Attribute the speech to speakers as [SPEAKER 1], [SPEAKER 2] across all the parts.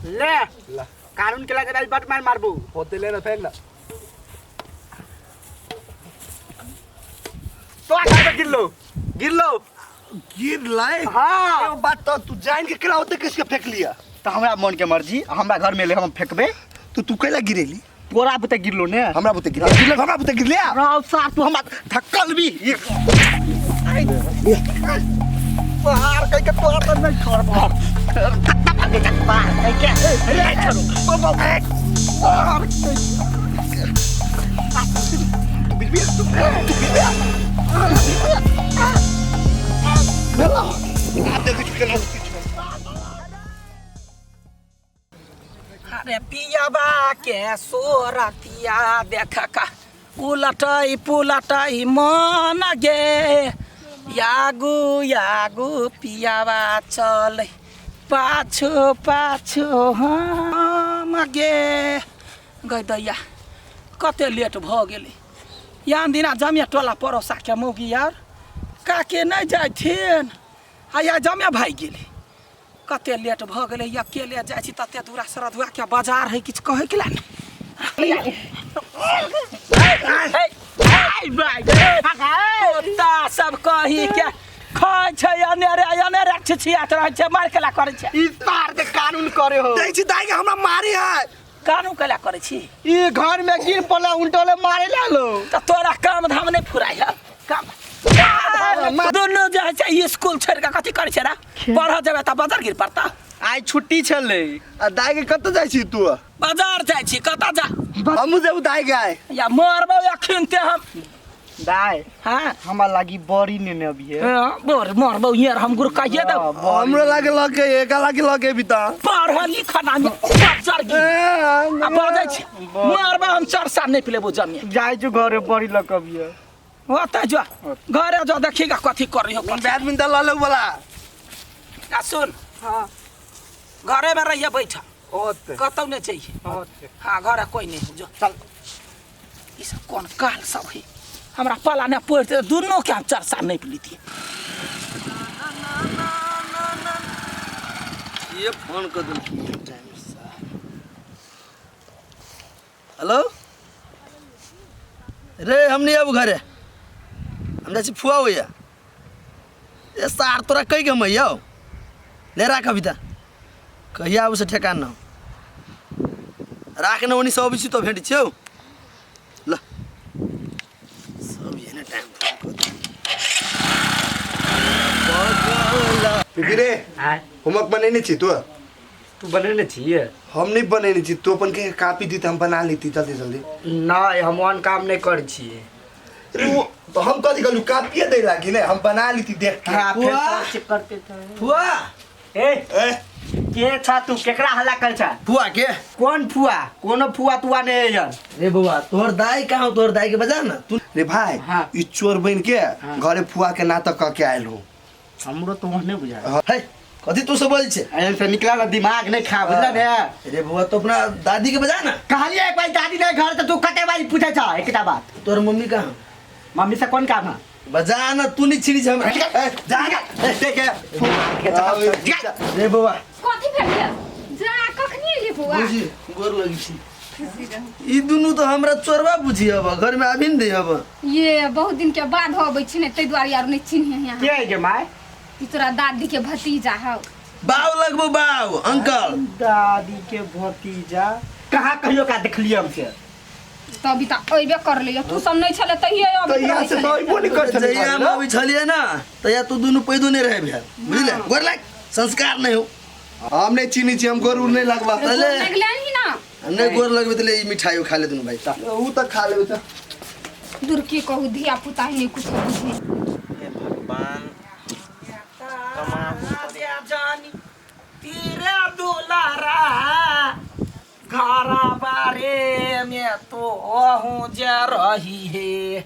[SPEAKER 1] ले कानून के लगे बट मार मारबू
[SPEAKER 2] होते ले ना फेंक ना
[SPEAKER 1] तो आ घर पे गिरलो गिरलो
[SPEAKER 2] गिर लाए।
[SPEAKER 1] हाँ।
[SPEAKER 2] एगो बात तो तू जान के केना होते किसके फेंक लिया?
[SPEAKER 1] तो हमरा मन के मर्जी, हमरा घर में ले हम फेंकबे।
[SPEAKER 2] तो तू कैला गिरेली?
[SPEAKER 1] तोरा बुते गिरलो ने।
[SPEAKER 2] हमरा बुते गिरलो। गिरलो, हमरा बुते गिरले।
[SPEAKER 1] राव साहब तू हमरा धक्कल भी। बाहर कह के तोरा तो नहीं छोड़बो। धक्का भागे जा बाहर कह के। नहीं छोड़ो। बाहर
[SPEAKER 2] तू गिरबी, तू गिरबी। भेला। आ देखै छी केना होती छै।
[SPEAKER 3] अरे पियाबा के सोरतिया देख का उलटई पुलटई मन गे यागू यागू पियाबा चल पाछू पाछू हम गे। गई दैया कते लेट भऽ गेलै। यान दिना जमिया टोला पड़ोसाके मौगी यार काके नहि जाथिन आ या जमिया भागि गेलै। कते लेट भऽ गेलै, अकेले जाइ छी तते दूरा सरधुआके बाजार है, किछु कहैके ला कुत्ता सब कही के खाइ छै अनेरे अनेरे छिछियात रहै छै, मार केला करै छै।
[SPEAKER 1] ई तार के कानून करे हो।
[SPEAKER 2] दै छी दाइ के हमरा मारी है।
[SPEAKER 3] कानून केला करै छी?
[SPEAKER 1] ई घर में गिर पला उल्टोले मारे ला लो।
[SPEAKER 3] त तोरा काम धाम नहीं फुराइ है। काम दुनू जे छै स्कूल छोड़ के कथी करै छै रे? पढ़ऽ जेबै तऽ बाजार गिर पड़ता।
[SPEAKER 1] आइ छुट्टी छलै।
[SPEAKER 2] आ दाइ के कतऽ जाइ छी तू?
[SPEAKER 3] बाजार जाइ छी। कतऽ जा?
[SPEAKER 2] हमहूँ जेबू दाइ के आइ।
[SPEAKER 3] या मरबौ अखन ते हम।
[SPEAKER 1] दाइ
[SPEAKER 3] हाँ
[SPEAKER 1] हमरा लागी बड़ी नेने अबिहे।
[SPEAKER 3] हाँ, बोर मरबौ यार हम गुरु कहिए दौ।
[SPEAKER 2] हमरो लागे लके एका लागे लके भी त
[SPEAKER 3] पढ़ल लिखल आदमी बाजार गिर। आ बजै छी मरबौ हम चरसा नहीं पिलेबो जमिया।
[SPEAKER 1] जाइ छु घरे बड़ी लक अबिहे।
[SPEAKER 3] ओतऽ जो घरे जो देखिएगा कथी कर रही हो।
[SPEAKER 2] बैडमिंटन ल लेबू वाला।
[SPEAKER 3] आ सुन
[SPEAKER 1] हाँ
[SPEAKER 3] घरे में रहिए बैठ,
[SPEAKER 1] ओते
[SPEAKER 3] कतौ नहीं चाहिए।
[SPEAKER 1] ओते
[SPEAKER 3] हाँ घरे कोई नहीं जो।
[SPEAKER 1] चल।
[SPEAKER 3] ई सब कौन काल सब है हमरा पाला नहीं पड़ते दुनू के हम चरसा नहीं पीती।
[SPEAKER 2] ये फोन कर देलखिन टाइम से। हेलो रे हम नहीं आबू घरे, हम जाइ छी फुआ होइया। ए सार तोरा कहि के हम अइयौ ले राख अभी तऽ कहिया आबू से ठेकान न राख न ओनी सब अबै छी तो भेट छियौ। ल सब एहने टाइम फोन कर।
[SPEAKER 4] पिपी रे होमवर्क बनेने छी तू?
[SPEAKER 1] तू बनेने छियै?
[SPEAKER 4] हम नहीं बनेने छी, तू अपन के कापी दी त हम बना लेती जल्दी जल्दी।
[SPEAKER 1] नहीं हम ओहन काम नहीं करै छियै।
[SPEAKER 4] अरे वो तो हम कथी कहलू कापिए दे लागी ने हम बना लेती देख के।
[SPEAKER 1] हाँ, फिर
[SPEAKER 2] फुआ।
[SPEAKER 1] सर्च करते थे।
[SPEAKER 2] फुआ।
[SPEAKER 1] ए,
[SPEAKER 4] ए।
[SPEAKER 1] के छा तू केकरा हल्ला कर छा?
[SPEAKER 2] फुआ के?
[SPEAKER 1] कौन फुआ? कोनो फुआ तुआ नहीं है यार।
[SPEAKER 2] रे बउआ तोहर दाई कहाँ? तोहर दाई के बजा ना तू।
[SPEAKER 4] रे भाई
[SPEAKER 1] हाँ।
[SPEAKER 4] ई चोर बन के घरे फुआ के नाटक क के आयल हो।
[SPEAKER 1] हमरो तो ओहने बुझा।
[SPEAKER 2] है कथी तू सब बोल छे?
[SPEAKER 1] एहन से निकला ना दिमाग नहीं खा बुझला ने।
[SPEAKER 2] रे बउआ तो अपना दादी के बजा ना।
[SPEAKER 1] कहलिए एक बार दादी नहीं घर तो तू कते बारी पूछे छा एकटा बात।
[SPEAKER 2] तोहर मम्मी कहाँ?
[SPEAKER 1] मम्मी से कौन काम है?
[SPEAKER 2] बजा ना तू नहीं छिड़ी छे हमरा। ए, जा।
[SPEAKER 4] ए, देख के।
[SPEAKER 2] रे बउआ
[SPEAKER 5] कथी भेल जा कखनी एली बौआ?
[SPEAKER 2] बुझी गोर लगी छी। ई दुनू तो हमरा चोरबा बुझी अब घर में आबी न दे अब।
[SPEAKER 5] ये बहुत दिन के बाद अबै छी ने ताहि दुआरे यार नहीं चिन्हे यहाँ।
[SPEAKER 1] के है गे my?
[SPEAKER 5] ई तोरा दादी के भतीजा हौ।
[SPEAKER 2] बाव लगबो बाव अंकल।
[SPEAKER 1] दादी के भतीजा कहाँ कहियो का देखलिए हमसे?
[SPEAKER 5] तभी त अइबे करलिए तू सब नहीं छले तहिए अबैत
[SPEAKER 4] तहिया
[SPEAKER 5] रहै
[SPEAKER 4] से
[SPEAKER 5] छलै।
[SPEAKER 4] तो अइबो नहीं कर छलै
[SPEAKER 2] जहिया हम अबै छलिए ना तहिया तू दुनू पैदो नहीं रहे भेल बुझले। गोर लाग संस्कार नहीं हो।
[SPEAKER 4] हम नहीं चिन्है छी हम गोर उर नहीं लगबा।
[SPEAKER 5] गोर
[SPEAKER 2] अले।
[SPEAKER 5] लगलनि ना?
[SPEAKER 2] हम नहीं गोर लगबे त ले ई मिठाई खा ले दुनू भाई।
[SPEAKER 4] ऊ त खा लेबे त।
[SPEAKER 5] दूर की कहू धिया पुता ही नहीं कुछ बुझे।
[SPEAKER 6] हे भगवान
[SPEAKER 3] जानी तीरे दुलारा घर बारे में तो हूँ जे रही है।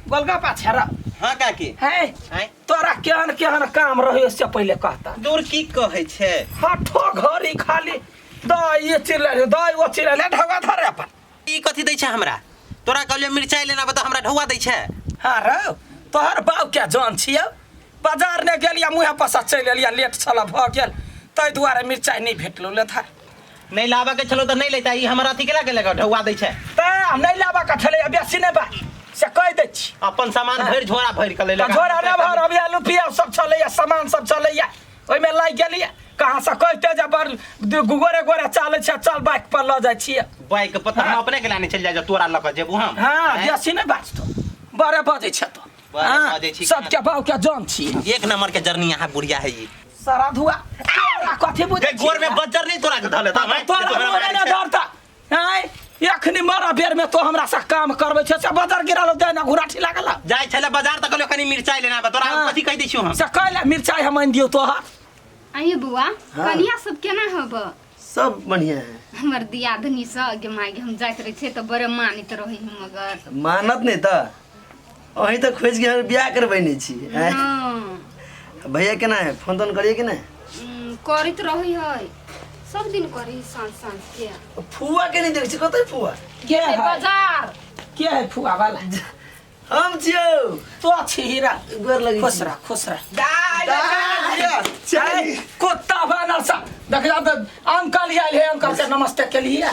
[SPEAKER 3] गोलगप्पा छेरा।
[SPEAKER 6] हाँ काकी।
[SPEAKER 3] है
[SPEAKER 6] आँय?
[SPEAKER 3] तोरा केहन केहन काम रहे से पहले कहता।
[SPEAKER 6] दूर की कहै छै?
[SPEAKER 3] हठो घड़ी खाली दही चिल्लै दही ओ चिल्लै ढौआ धरे अपन।
[SPEAKER 6] ई कथी दै छै हमरा? तोरा कहलियो मिरचाई लेना बता हमरा ढौआ दै छै।
[SPEAKER 3] हाँ रौ तोहर बाप क्या जान छियौ? बाजार नहि गेलियै, मुँहे पसा चलि एलियै, लेट छल भऽ गेल, ताहि दुआरे मिरचाइ नहि भेटलौ। ले धर।
[SPEAKER 6] नहि लाबऽ के छलो तऽ नहि लेता, ई हमर अथी केला के लगा ढौआ दै छै।
[SPEAKER 3] तैं हम नहि लाबऽ के छलै, बेसी नहि बाज से कहि दै छी।
[SPEAKER 6] अपन सामान भरि झोरा भरि के लेलक।
[SPEAKER 3] झोरा नहि भर, अभी आलू पियाज सब छलैया, सामान सब छलैया, ओहिमे लागि गेलियै। कहाँ से कहिते जे बड़ गोरे गोरे चलै छै, चल बाइक पर लऽ जाइ छियै।
[SPEAKER 6] बाइक पर तऽ हम अपने के लाने चलि जाइ, तोरा लऽ कऽ जेबू हम।
[SPEAKER 3] हँ, बेसी नहि बाजतो, बड़े बजै छै तो।
[SPEAKER 6] बड़े बजै छी।
[SPEAKER 3] सबके बाव के जान छी।
[SPEAKER 6] एक नंबर के जरनी यहाँ बुढ़िया है ई।
[SPEAKER 3] सारा धुआ तोरा कथी बुझै
[SPEAKER 6] गे, गोर में बज्जर नहीं तोरा के धले त
[SPEAKER 3] तोरा मुँह नहि धरता। आँय, एखनी मरा बेर में तो हमरा से काम करबै छै, से बजर गिरल दे ना घुराठी लागल।
[SPEAKER 6] जाइ छले बाजार त कहलियो कनी मिरचाई लेना बा, तोरा हम
[SPEAKER 3] हाँ।
[SPEAKER 6] कथी कहि दै छियो हम?
[SPEAKER 3] से कैला मिरचाई हम आनि दियौ तोहर?
[SPEAKER 5] आइए बौआ, कनिया सब केना हब?
[SPEAKER 2] सब बढ़िया है।
[SPEAKER 5] हमर दियादनी सब गे माय गे, हम जाइत रहै छियै तऽ बड़े मानैत रहै हम, मगर
[SPEAKER 2] मानत नहीं तऽ अहीं तऽ खोजि के हमर बियाह करबैने छी। आँय?
[SPEAKER 5] हँ।
[SPEAKER 2] भैया केना है, फोन तोन करिए कि नहीं?
[SPEAKER 5] करैत रहै है, सब दिन करै है साँझ साँझ के।
[SPEAKER 2] फुआ के नहीं देखै छी, कतऽ है फुआ?
[SPEAKER 3] के है?
[SPEAKER 5] बाजार।
[SPEAKER 3] के है फुआ वाला?
[SPEAKER 2] हम छियौ।
[SPEAKER 3] तो छी हीरा।
[SPEAKER 2] गोर लगै छी।
[SPEAKER 3] खुश रह, खुश रह। दाइ, कुत्ता बनल सा देख जा तऽ अंकल आयल है, अंकल से नमस्ते के लिए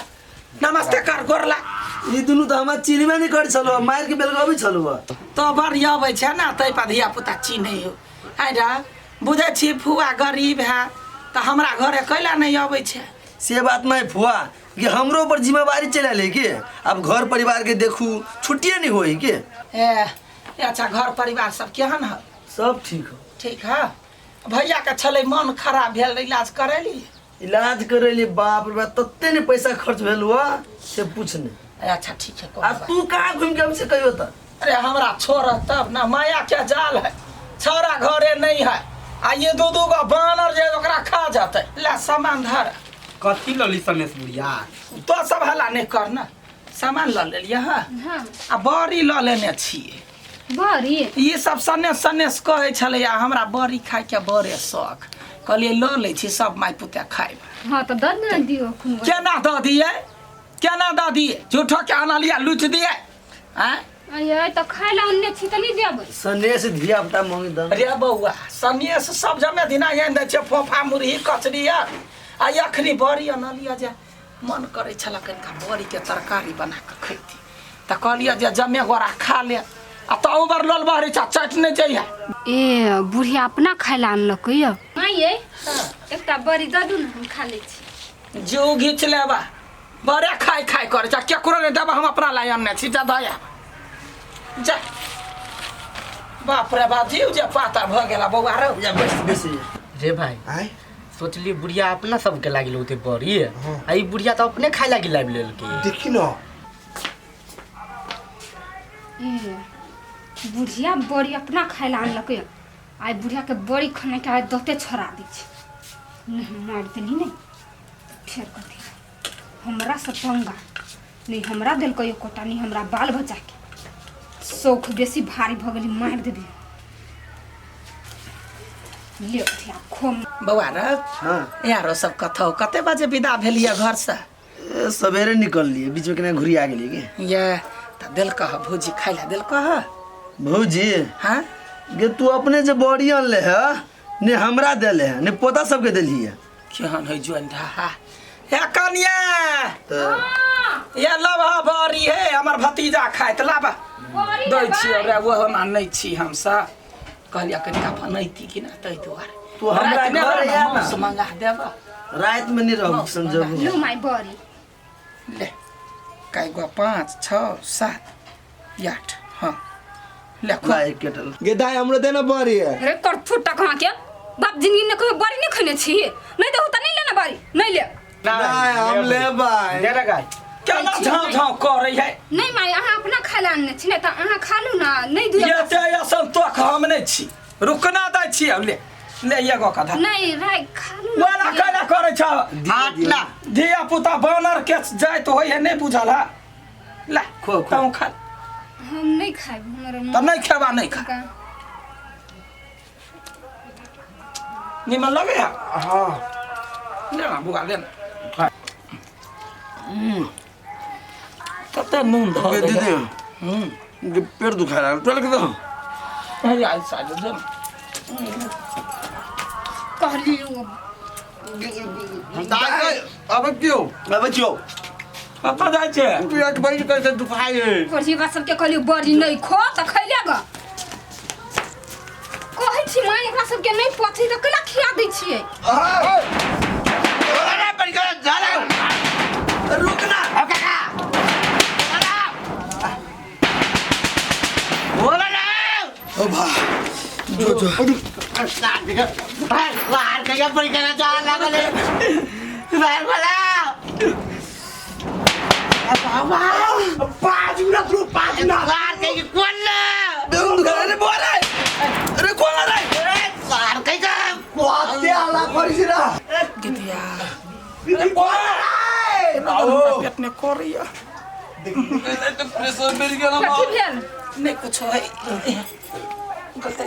[SPEAKER 3] नमस्ते कर, गोर लाग।
[SPEAKER 2] ई दुनू तऽ हमरा चिन्हबे नहि करै छलौ, मारि के बेलगबै छलौ।
[SPEAKER 3] तो बड़ अबै छै ने, ताहि पर धिया पुता चिन्है हो। आइ रे बुझै छी फुआ गरीब है तऽ हमरा घरे कैला नहि अबै छै?
[SPEAKER 2] से बात नहीं फुआ, कि हमरो पर जिम्मेवारी चलि आयल है कि आब घर परिवार के देखू, छुट्टिए नहीं होई के।
[SPEAKER 3] ए अच्छा, घर परिवार सब केहन है?
[SPEAKER 2] सब ठीक हो।
[SPEAKER 3] ठीक है। भैया के छलै मन खराब भेल, इलाज करेली?
[SPEAKER 2] इलाज करेली, बाप रे बाप, तते ने पैसा खर्च भेल हुआ से पूछ नहीं।
[SPEAKER 3] अच्छा ठीक है।
[SPEAKER 2] आ तू कहाँ घूम के हमसे कहियो त?
[SPEAKER 3] अरे हमरा छोड़ तब ना, माया के जाल है, छौड़ा घरे नहीं है, आ ये दू दू गो बानर जे ओकरा खा जतै। ला सामान धर।
[SPEAKER 1] कथी लली सनेश बुढ़िया?
[SPEAKER 3] तो सब हल्ला नहीं कर ना, सामान लऽ लेलियै हँ।
[SPEAKER 5] हँ।
[SPEAKER 3] आ बड़ी लऽ लेने छियै।
[SPEAKER 5] बड़ी?
[SPEAKER 3] ई सब सनेस सनेस कहै छलैया, हमरा बड़ी खाइके बड़े शौक, कहलियै लऽ लै छी, सब माय पुते खायब।
[SPEAKER 5] हँ तऽ दऽ ने दियौ अखन।
[SPEAKER 3] केना दऽ दियै, केना दऽ दियै? झूठो के अनलियै लुटि दियै आँय?
[SPEAKER 5] अये तऽ खाय लए अनने छी तऽ नहि देबै?
[SPEAKER 2] सनेस धिया पुता मंगी दन।
[SPEAKER 3] रे बौआ, सनेस सब जमे दिना आनि दै छै, फोफा मुरही कचरी आर, आ अखनी बड़ी अनलियै जे मन करै छलै कनिका बड़ीके तरकारी बना कऽ खैती, तऽ कहलियै जे जमे गोरा खा ले, आ तहु बर लोल बहरी छ चटि नहि जइहे।
[SPEAKER 5] ए बुढ़िया अपना खाय लए अनलकै यऽ। माय ये, एकटा बड़ी दऽ दू ने, हम खा लै छी।
[SPEAKER 3] जीव घीच लेबा, बड़े खाय खाय करै छै, केकरो नहि देबा, हम अपना लाय अनने छी, जा दया जा। बाप रे बाप, जीव जे पाता भऽ गेला बौआ रौ।
[SPEAKER 2] या बैस बैस।
[SPEAKER 1] रे भाई।
[SPEAKER 4] आय।
[SPEAKER 1] सोचली बुढ़िया अपना सबके लागिल होते बड़ी, आ ई बुढ़िया तऽ अपने खाय लागी लाबि लेलकै।
[SPEAKER 4] देखी न।
[SPEAKER 5] ए बुढ़िया बड़ी अपना खाय लए अनलकै, आइ बुढ़िया के बड़ी खाना के आइ दते छोड़ा दै छै। नहीं मारि देली नहि फेर कथी हमरा से पंगा नहीं, हमरा देलकै एकोटा नहीं, हमरा बाल बच्चा के शौख बेसी भारी भऽ गेली, मारि देबी। ले उठिया खोम।
[SPEAKER 3] बौआ रे।
[SPEAKER 2] हाँ।
[SPEAKER 3] यारो सब कथौ कते बजे विदा भेलियै घर से?
[SPEAKER 2] ए, सवेरे निकल लिए, बीच में केना घुरी आ गेलियै के।
[SPEAKER 3] ये तऽ देलकह ह भौजी खाय लए देलकह ह?
[SPEAKER 2] भौजी?
[SPEAKER 3] हाँ।
[SPEAKER 2] गे तू अपने जे बड़ी अनले है ने हमरा देले है ने पोता सबके देली है।
[SPEAKER 3] केहन है जोन ढाहा हे कनिया।
[SPEAKER 2] तऽ
[SPEAKER 3] ये लबा बड़ी है, हमर भतीजा खाइत लाबा दै छियै रे, ओ हम नहि छी, हमसब कहलियै कनिका बनैती कि ना, ताहि दुआरे।
[SPEAKER 2] तू हमरा
[SPEAKER 3] रातिमे
[SPEAKER 2] घर
[SPEAKER 3] रहब,
[SPEAKER 2] आया ना।
[SPEAKER 3] मांस मंगा देब।
[SPEAKER 2] राति में नहीं रहू संजोग।
[SPEAKER 5] लू माय बड़ी।
[SPEAKER 3] ले कय गो 5 6 7 8, हाँ ले खो।
[SPEAKER 2] ला एक केटल।
[SPEAKER 4] गे दाइ हमरो दे ना बड़ी है।
[SPEAKER 5] अरे कर फुटा कहाँ के बाप जिंदगी में कहियो बड़ी नहीं खैने छी, नहीं देहु तऽ नहीं लेना बड़ी, नहीं ले।
[SPEAKER 4] नहीं हम लेबै।
[SPEAKER 1] दे रे गाय।
[SPEAKER 3] केना झाँव झाँव करै है?
[SPEAKER 5] नहीं माय, अहाँ अपना खाय लए अनने छी ने, तऽ अहाँ खा लू ना, नहीं दियौ।
[SPEAKER 3] ये ते असंतोष हम नहीं छी, रुकना दै छी। ले ले एगो कथा।
[SPEAKER 5] नहीं राय खा लू ना।
[SPEAKER 3] ओना केना करै छ?
[SPEAKER 1] हाथ ला।
[SPEAKER 3] धिया पुता बानर के जाइत होइ है, नहीं बुझल है। ला
[SPEAKER 2] खो, खो।
[SPEAKER 3] तू खा।
[SPEAKER 5] हम नहीं खायब, हमर
[SPEAKER 3] तऽ नहीं खेबा नहीं खा। निमन लगे है?
[SPEAKER 4] हाँ।
[SPEAKER 3] ले ना बुआ ले ना। कते नून धऽ
[SPEAKER 2] गे
[SPEAKER 3] देलकै।
[SPEAKER 2] दीदी, गे पेट दुखा रहा है, चल के दो।
[SPEAKER 3] अरे आई साले दे ना।
[SPEAKER 5] कहलियो
[SPEAKER 1] अब क्यों
[SPEAKER 4] अब छियौ
[SPEAKER 3] कतऽ जाइ छै
[SPEAKER 1] पेट बंद कर के दुखाइ है
[SPEAKER 5] बड़ी सबके कहलियो बड़ी नहीं खो तऽ खैले ग कहै छी माँ एकरा सबके नहीं पचै तऽ केना खिया दै छियै
[SPEAKER 1] अरे बंद कर जा
[SPEAKER 2] रुक ना
[SPEAKER 1] बोला ना
[SPEAKER 2] ओ भा जो जो
[SPEAKER 1] बाहर कहिया पड़ के जा लागल बाहर बोला 5 मिनट रुक 5 मिनट बाहर कहिया कोन ना
[SPEAKER 2] बेगम दुखा अरे बोल रे अरे कोन रे
[SPEAKER 1] बाहर कहिया
[SPEAKER 4] कते हल्ला करै छी ना
[SPEAKER 3] गिदिया
[SPEAKER 4] कोन रे
[SPEAKER 3] पेट ने करैया
[SPEAKER 2] प्रेशर बढ़ गेल
[SPEAKER 5] कथी भेल
[SPEAKER 3] नहीं कुछ है गलती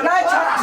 [SPEAKER 3] नहीं छोड़ा।